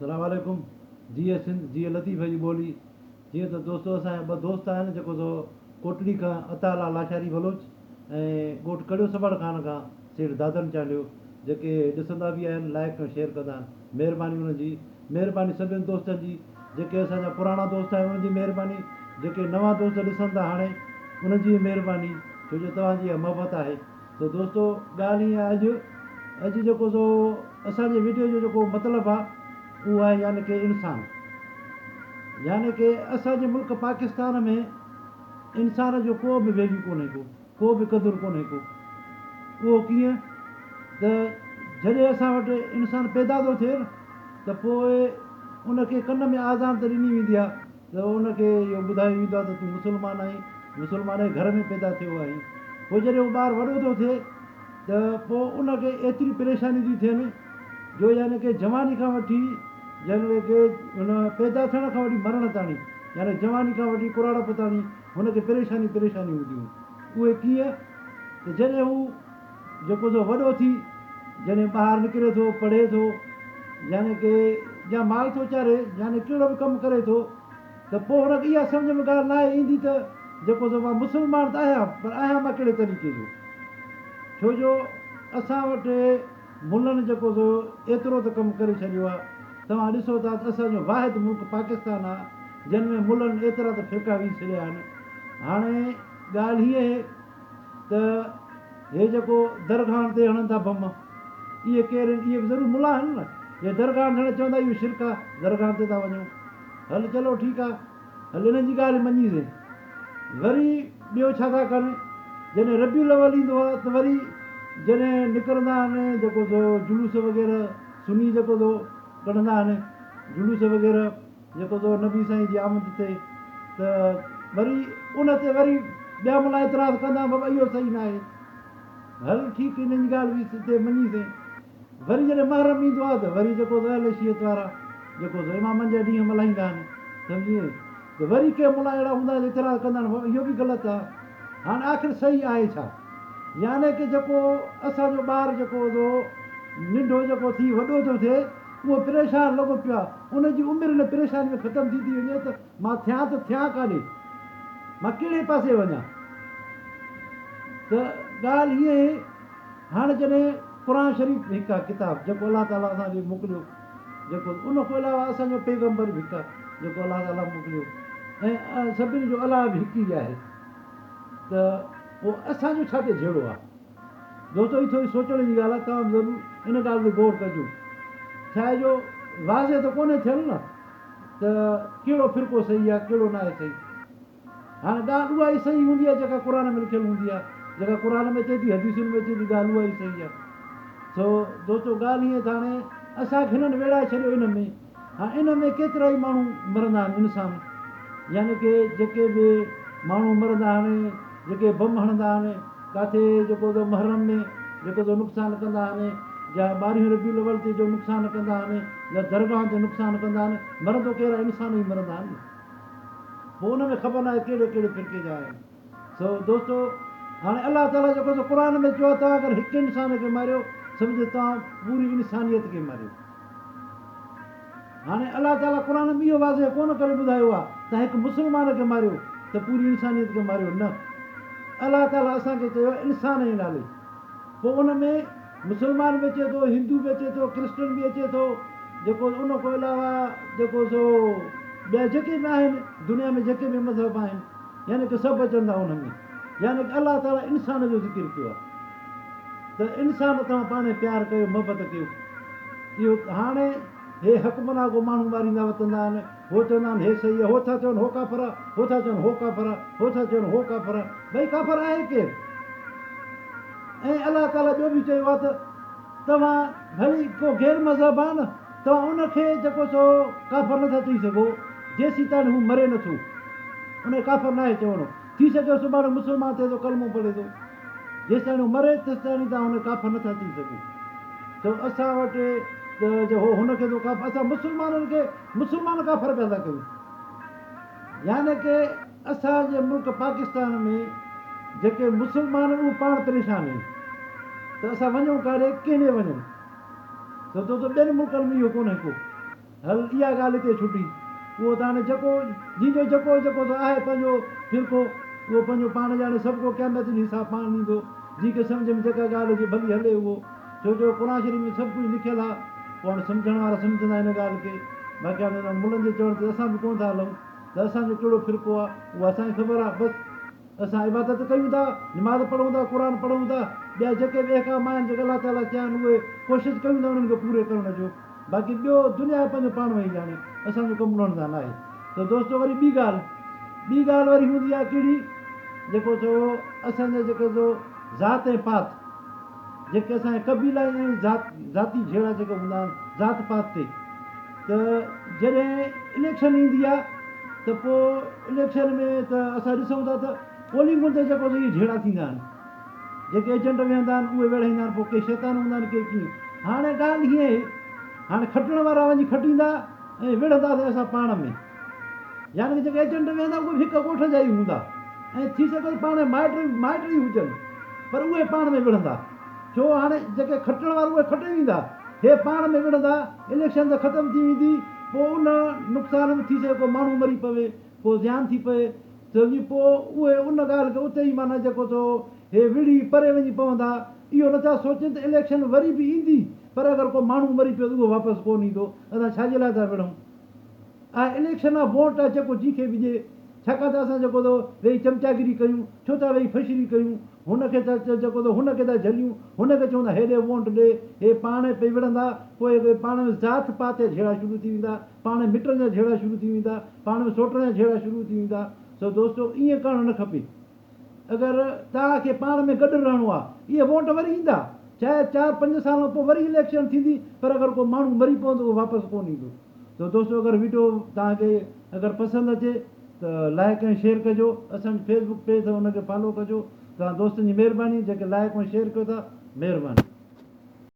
سلام عليڪم جيئي سنڌ جيئي لطيف جي ٻولي جيئن ته دوستو اسان جا ٻه دوست آهن جيڪو سو ڪوٽڙي کان عطا الله لاشاري بلوچ ۽ ڳوٺ ڪڙيو سبڙ خان کان سيٺ دادن چانڊيو جيڪي ڏسندا به آهن لائڪ ۽ شيئر ڪندا آهن مهرباني انهن جي مهرباني سڀن دوستن جي جيڪي اسان جا پراڻا دوست آهن انهن جي مهرباني جيڪي نوان دوست ڏسن ٿا هاڻي انهن جي مهرباني ڇو جو توهان جي اها محبت آهي سو دوستو ڳالهه ائين آهي اڄ اڄ جيڪو سو اسان جي وڊيو جو جيڪو مطلب آهي اهو آهي يعني ڪي انسان يعني ڪي اسان جي ملڪ پاڪستان ۾ انسان جو ڪو به ويليو ڪونهي ڪو ڪو به قدر ڪونهي ڪو اهو ڪيئن ته جڏهن اسان وٽ انسان پيدا ٿو ٿئي نه ته پوء ان کي ڪن ۾ آذان ته ڏني ويندي آهي ته ان کي اهو ٻڌايو ويندو آهي ته تون مسلمان آهين، مسلمان جي گهر ۾ پيدا ٿيو آهين. پوء جڏهن اهو ٻار وڏو ٿو ٿئي ته پوء ان کي ايتريون پريشانيون ٿيون ٿين جو يعني ڪه جواني کان وٺي يعني ڪه ان پيدا ٿيڻ کان وٺي مرڻ تاڻي يعني جواني کان وٺي ڪراڙپ تاڻي هن کي پريشانيون پريشانيون هونديون. اهي ڪيئن ته جڏهن هو جيڪو سو وڏو ٿي جڏهن ٻاهر نڪري ٿو، پڙهي ٿو يعني ڪي يا مال ٿو چاري يعني ڪهڙو به ڪم ڪري ٿو ته پوء هن کي اها سمجهه ۾ ڳالهه ناهي ايندي ته جيڪو سو مان مسلمان ته آهيان پر آهيان مان ڪهڙي طريقي جو؟ ڇو جو اسان وٽ ملن جيڪو سو ايترو ته ڪم ڪري ڇڏيو آهي توهان ڏسو ٿا ته اسان جو واحد ملڪ پاڪستان آهي جنهن ۾ ملن ايترا ته فرقا وجهي ڇڏيا آهن هاڻي ڳالهه هيء اهي ته هي جيڪو درگاهن تي هڻن ٿا بم، اهي ڪير آهن؟ اهي به ضرور ملا آهن نه، جي درگاهن تي هڻي چوندا اهو شرڪ آهي، درگاهن تي ٿا وڃو. هل چلو ٺيڪ آهي، هل انهن جي ڳالهه مڃيسين. وري ٻيو ڇا ٿا ڪن، جڏهن ربيع الاول ايندو آهي ته وري جڏهن نڪرندا آهن جيڪو سو جلوس وغيره سني جيڪو سو ڪڍندا آهن جلوس وغيره، جيڪو تو نبي سائين جي آمد تي ته وري ان تي وري ٻيا ملا اعتراض ڪندا بابا اهو صحيح ناهي هل ٺيڪ انهن جي ڳالهه به تي مڃي سين وري جڏهن محرم ايندو آهي ته وري جيڪو ته اهل شيعت وارا جيڪو ته امامن جا ڏينهن ملهائيندا آهن سمجهي وئين ته وري ڪي ملا اهڙا هوندا آهن اعتراض ڪندا آهن بابا اهو به غلط آهي هاڻي آخر صحيح آهي ڇا يعني ڪه جيڪو اسان جو ٻار جيڪو ٿو ننڍو جيڪو ٿي وڏو ٿو ٿئي اهو پريشان لڳو پيو آهي. ان جي عمر ان پريشاني ۾ ختم ٿي ٿي وڃي ته مان ٿيان ته ٿيان ڪاڏي؟ مان ڪهڙي پاسي وڃان؟ ته ڳالهه هيء اهي هاڻ جڏهن قرآن شريف هڪ آهي ڪتاب جيڪو الله تعاليٰ اسان ڏي موڪليو جيڪو ان کان علاوه اسان جو پيغمبر به هڪ آهي جيڪو الله تعاليٰ موڪليو ۽ سڀني جو الله به هڪ ئي آهي ته پوء اسان جو ڇا تي جهيڙو آهي؟ دوستو هي ٿوري سوچڻ جي ڳالهه آهي توهان به ضرور ان ڳالهه تي غور ڪجو ڇا آهي جو واضح ته ڪونهي ٿيل نه ته ڪهڙو فرقو صحيح آهي ڪهڙو ناهي صحيح هاڻي ڳالهه اها ئي صحيح هوندي آهي جيڪا قرآن ۾ لکيل هوندي آهي جيڪا قرآن ۾ اچي ٿي حديثن ۾ اچي ٿي ڳالهه اها ئي صحيح آهي سو دوستو ڳالهه هيئن ته هاڻي اسان کي هنن ويڙهائي ڇڏيو ان ۾ ها ان ۾ ڪيترائي ماڻهو مرندا آهن انسان يعني ڪي جيڪي به ماڻهو مرندا آهن جيڪي بم هڻندا آهن ڪاٿي جيڪو ته محرم ۾ جيڪو ته نقصان ڪندا آهن يا ٻارهين ربيع الاول تي جو نقصان ڪندا آهن يا درگاهن تي نقصان ڪندا آهن مرندو ڪير آهي انسان ئي مرندا آهن نه پوء ان ۾ خبر ناهي ڪهڙي ڪهڙي فرقي جا آهن سو دوستو هاڻي الله تعالي جيڪو سو قرآن ۾ چيو آهي توهان اگر هڪ انسان کي ماريو سمجهو توهان پوري انسانيت کي ماريو هاڻي الله تعاليٰ قرآن ۾ اهو واضح ڪونه ڪري ٻڌايو آهي ته هڪ مسلمان کي ماريو ته پوري انسانيت کي ماريو نه الله تعاليٰ اسان کي چيو آهي انسان جي نالي پوء ان ۾ مسلمان به اچي ٿو هندو به اچي ٿو ڪرسچن به اچي ٿو جيڪو ان کان علاوه جيڪو سو ٻيا جيڪي به آهن دنيا ۾ جيڪي به مذهب آهن يعني ڪه سڀ اچن ٿا ان ۾ يعني ڪه الله تعاليٰ انسان جو ذڪر ڪيو آهي ته انسان توهان پاڻ ۾ پيار ڪيو محبت ڪيو اهو هاڻي هي حق منا ڪو ماڻهو ماريندا وتندا آهن، هو چوندا آهن هي صحيح آهي، هو ٿا چون هو ڪافر آهي، هو ٿا چون هو ڪافر آهي، هو ٿا چون هو ڪافر آهي، ڀئي ڪافر آهي ڪير؟ ۽ الله تعاليٰ ٻيو به چيو آهي ته توهان ڀلي ڪو غير مذهب آهي نه توهان ان کي جيڪو سو ڪافر نٿا چئي سگهو جيسيتائين هو مري نٿو ان کي ڪافر ناهي چوڻو ٿي سگهيو سڀاڻي مسلمان ٿئي ٿو ڪلمو پڙهي ٿو جيستائين هو مري تيستائين توهان هن کي ڪافر نٿا چئي سگهو. سو اسان وٽ ته جو هو هن کي ٿو ڪافر اسان مسلمانن کي مسلمان ڪافر پيا ٿا ڪيون. يعني ڪه اسان جي ملڪ پاڪستان ۾ جيڪي مسلمان آهن اهي پاڻ پريشان آهن ته اسان وڃون ڪاڏي ڪنهن ڏي وڃون. سو تو ته ٻين ملڪن ۾ اهو ڪونهي ڪو. هل اها ڳالهه هتي ڇٽي. اهو ته هاڻي جيڪو جنهن جو جيڪو جيڪو ته آهي پنهنجو فرقو اهو پنهنجو پاڻ ڄاڻي سڀ ڪو قيامت ڏينهن حساب پاڻ ڏيندو. جنهن کي سمجهه ۾ جيڪا ڳالهه هجي ڀلي هلي اهو. ڇو جو قرآن شريف ۾ سڀ ڪجهه لکيل آهي. پوء هاڻي سمجهڻ وارا سمجهندا ان ڳالهه کي. باقي هاڻي انهن ملن جي چوڻ تي اسان به ڪونه ٿا هلون ته اسان جو ڪهڙو فرقو آهي اها اسان کي خبر آهي. بس اسان عبادت ڪيون ٿا، نماز پڙهون ٿا، قرآن پڙهون ٿا، ٻيا جيڪي به احڪام آهن جيڪي الله تعاليٰ چيا آهن اهي ڪوشش ڪيون ٿا انهن کي پوري ڪرڻ جو. باقي ٻيو دنيا پنهنجو پاڻ وئي ڄاڻي، اسان جو ڪم انهن سان ناهي. ته دوستو وري ٻي ڳالهه، ٻي ڳالهه وري هوندي آهي ڪهڙي جيڪو سو اسان جا جيڪي سو ذات ۽ پات جيڪي اسان جا قبيلا ۽ ذات ذاتي جهيڙا جيڪي هوندا آهن ذات پات تي ته جڏهن اليڪشن ايندي آهي ته پوء اليڪشن ۾ ته اسان ڏسون ٿا ته پولنگن تي جيڪو سو اهي جهيڙا ٿيندا آهن. جيڪي ايجنٽ ويهندا آهن اهي ويڙهائيندا آهن پوء ڪي شيطان هوندا آهن ڪي ڪيئن. هاڻي ڳالهه هيئن آهي هاڻي کٽڻ وارا وڃي کٽيندا ۽ وڙهنداسين اسان پاڻ ۾ يعني ڪي جيڪي ايجنٽ ويهندا اهي به هڪ ڳوٺ جا ئي هوندا ۽ ٿي سگهي ٿو پاڻ ۾ مائٽ مائٽ ئي هجن پر اهي پاڻ ۾ وڙهندا ڇو هاڻي جيڪي کٽڻ وارا اهي کٽي ويندا هي پاڻ ۾ وڙهندا اليڪشن ته ختم ٿي ويندي پوء ان نقصان ۾ ٿي سگهي ڪو ماڻهو مري پوي ڪو زيان ٿي پئي ته جي پوء اهي ان ڳالهه کي اتي ئي معنيٰ جيڪو ٿو هي وڙهي پري وڃي پوندا، اهو نٿا سوچين ته اليڪشن وري به ايندي پر اگر ڪو ماڻهو مري پيو ته اهو واپس ڪونه ايندو، اسان ڇا جي لاء ٿا وڙهون؟ آهي اليڪشن آ ووٽ آ جيڪو جنهن کي به ڏي، ڇاڪاڻ ته اسان جيڪو ٿو ويهي چمچاگيري ڪيون، ڇو ٿا ويهي فشري ڪيون، هن کي ٿا جيڪو ٿو هن کي ٿا جهليون، هن کي چون ٿا هيڏي ووٽ ڏي، هي پاڻ پئي وڙهندا، پوء پاڻ ۾ ذات پات جا جهيڙا شروع ٿي ويندا. پاڻ ۾ مٽن جا جهيڙا شروع ٿي ويندا، پاڻ ۾ سوٽن جا جهيڙا شروع ٿي ويندا، سو دوستو ائين ڪرڻ نه کپي. اگر توهان کي پاڻ ۾ گڏ رهڻو آ، اهي ووٽ وري ايندا، چاهي چار پنج سال کان پوء وري اليڪشن ٿيندي، پر اگر ڪو ماڻهو مري پوندو اهو واپس ڪونه ايندو. سو دوستو اگر وڊيو توهان کي اگر پسند اچي ته لائڪ ۽ شيئر ڪجو، اسان جو فيس بڪ پيج اٿو ان کي فالو ڪجو، توهان دوستن جي مهرباني جيڪي لائڪ ۽ شيئر ڪيو ٿا، مهرباني.